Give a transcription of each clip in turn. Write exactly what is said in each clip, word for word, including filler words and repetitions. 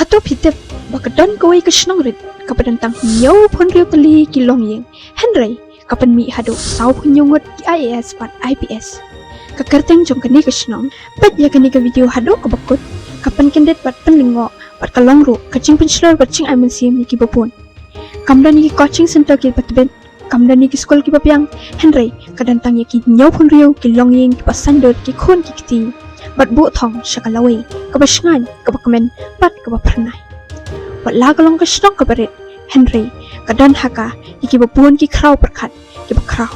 Hato phi tip ba ka don kawei ka shnong rit kaba don tang hynñiewphew hynriew tylli ki longïing, hynrei ka pynmih haduh sawphew hynñiew ngut ki I A S bad I P S. Ka kyrteng jong kane ka shnong, peit ïa kane ka video haduh kaba kut, ka pynkyndit bad pynlyngngoh bad ka long ruh ka jingpynshlur bad jingai mynsiem ïa kiba bun. Kam don ïa ki coaching center kiba tbit, kam don ïa ki skul kiba biang, hynrei ka don tang ïa ki hynñiewphew hynriew ki longïing kiba saiñdur ki khun ki kti bad buh thong sha ka lawei kaba shngaiñ, kaba kmen bad kaba phyrnai. Wat la ka long ka shnong kaba rit, hynrei ka don ha ka ïa kiba bun ki khraw pyrkhat kiba khraw.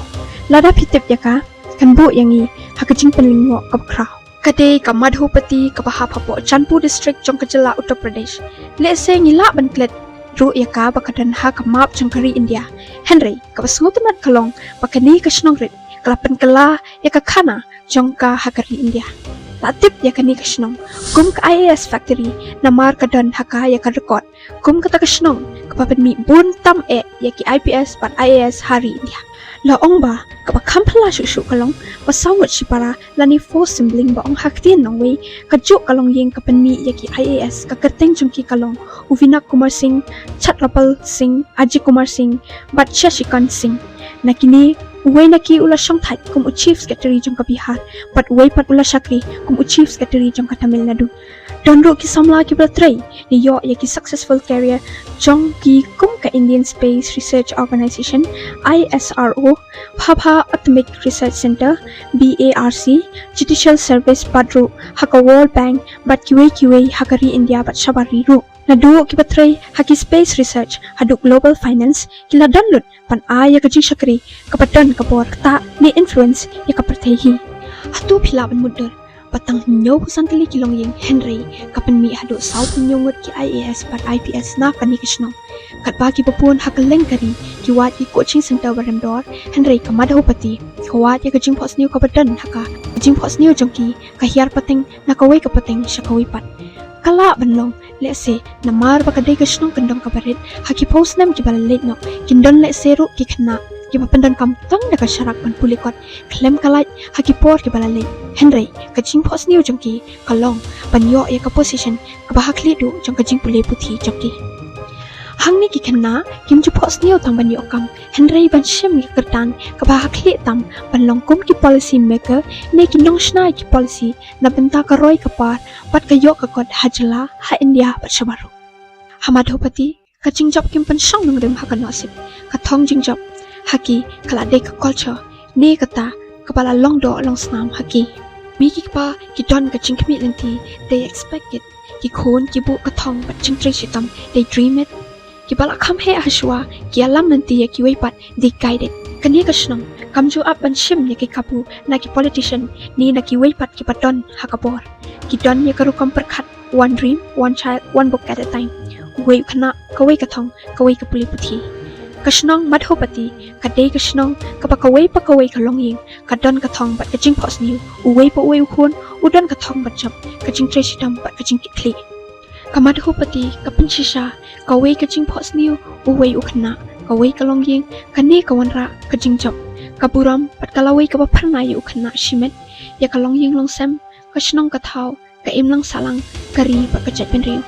Lada phi tip ïa ka, kan buh ïa ngi ha ka jingpynlyngngoh kaba khraw. Ka dei ka Madhopati kaba hap hapoh Jaunpur District jong ka jylla Uttar Pradesh. Lehse ngi lah ban klet ruh ïa ka ba ka don ha ka map jong ka ri India, hynrei kaba sngewtynnat ka long ba kane ka shnong rit ka la pynkylla ïa ka khana jong ka ha ka ri India. La tip ïa kane ka shnong kum ka I A S factory namar ka don ha ka ïa ka record kum kata ka shnong kaba pynmih bun tam eh ïa ki I P S bad I A S ha ri India. La ong ba kaba kham phylla shuh shuh ka long ba saw ngut shipara lane four sibling ba ong ha ktien nongwei, kajuh ka longïing ka pynmih ïa ki I A S, ka kyrteng jong ki ka long u Vinayak Kumar Singh, Chhatrapal Singh, Ajay Kumar Singh bad Shashikant Singh. Na kine, uwei na ki u la shongthait kum u Chief Secretary jong ka Bihar bad uwei pat u la shakri kum u Chief Secretary jong ka Tamil Nadu. Don ruh ki samla kiba la trei ne ïoh ïa ki successful career jong ki kum ka Indian Space Research Organisation, I S R O, Bhabha Atomic Research Centre, B A R C, Judicial Service bad ruh ha ka World Bank bad kiwei kiwei ha ka ri India bad shabar ri ruh. Naduh kiba trei ha ki space research haduh global finance, ki la don lut ban ai ïa ka jingshakri kaba don ka bor ktah ne influence ïa ka pyrthei hi. Hato phi lah ban mutdur ba tang hynñiewphew san tylli ki longïing, hynrei ka pynmih haduh sawphew hynñiew ngut ki I A S bad I P S na kane ka shnong. Katba kiba bun ha kylleng ka ri ki wad ïa ki coaching center ba rem dor, hynrei ka Madhopati ka wad ïa ka jingphohsniew kaba don ha ka, ka jingphohsniew jong ki ka hiar pateng na kawei ka pateng sha kawei pat. Ka lah ban long lehse namar ba ka dei ka shnong kyndong kaba rit, ha ki phew snem kiba la leit noh kin don lehse ruh ki khynnah kiba pyndonkam tang da ka sharak ban pule kot khlem ka light ha ki por kiba la leit, hynrei ka jingphohsniew jong ki ka long ban ïoh ïa ka position kaba ha khlieh duh jong ka jingpule puthi jong ki. Hangne ki khynnah kim ju phohsniew tang ban ïoh kam, hynrei ban shim ïa ka kyrdan kaba ha khlieh tam ban long kum ki policy maker ne ki nongshna ïa ki policy na bynta ka roi ka par bad ka ïoh ka kot ha jylla, ha India bad shabar ruh. Ha Madhopati, ka jingjop kim pynshong nongrim ha ka nohsip, ka thong jingjop ha ki ka la dei ka culture ne kata kaba la long doh long snam ha ki. Mei ki kpa ki don ka jingkhmih lynti, they expect it. Ki khun ki buh ka thong bad jingtrei shitom, they dream it. Kiba la kham heh ha shuwa ki ïalam lynti ïa kiwei pat, they guide it. Kane ka shnong kam ju ap ban shim ïa ki kabu na ki politician ne na kiwei pat kiba don ha ka bor. Ki don ïa ka rukom pyrkhat, one dream, one child, one book at a time. Uwei u khynnah, kawei ka thong, kawei ka pule puthi. Ka shnong Madhopati ka dei ka shnong kaba kawei pa kawei ka longïing ka don ka thong bad ka jingphohsniew, uwei pa uwei u khun u don ka thong bad jop, ka jingtrei shitom bad ka jingkitkhlieh. Ka Madhopati ka pynshisha kawei ka jingphohsniew, uwei u khynnah, kawei ka longïing. Kane ka wanrah ka jingjop, ka burom bad ka lawei kaba phyrnai ïa u khynnah shimet, ïa ka longïing longsem, ka shnong ka thaw, ka imlang sahlang, ka ri bad ka jaitbynriew.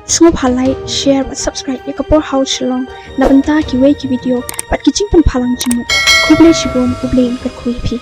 Sngewbha like, share bad subscribe ïa ka Por Haus Shillong na bynta kiwei ki video bad ki jingpynpaw lang jingmut. Khublei shibun, U Blei un kyrkhu ïa phi.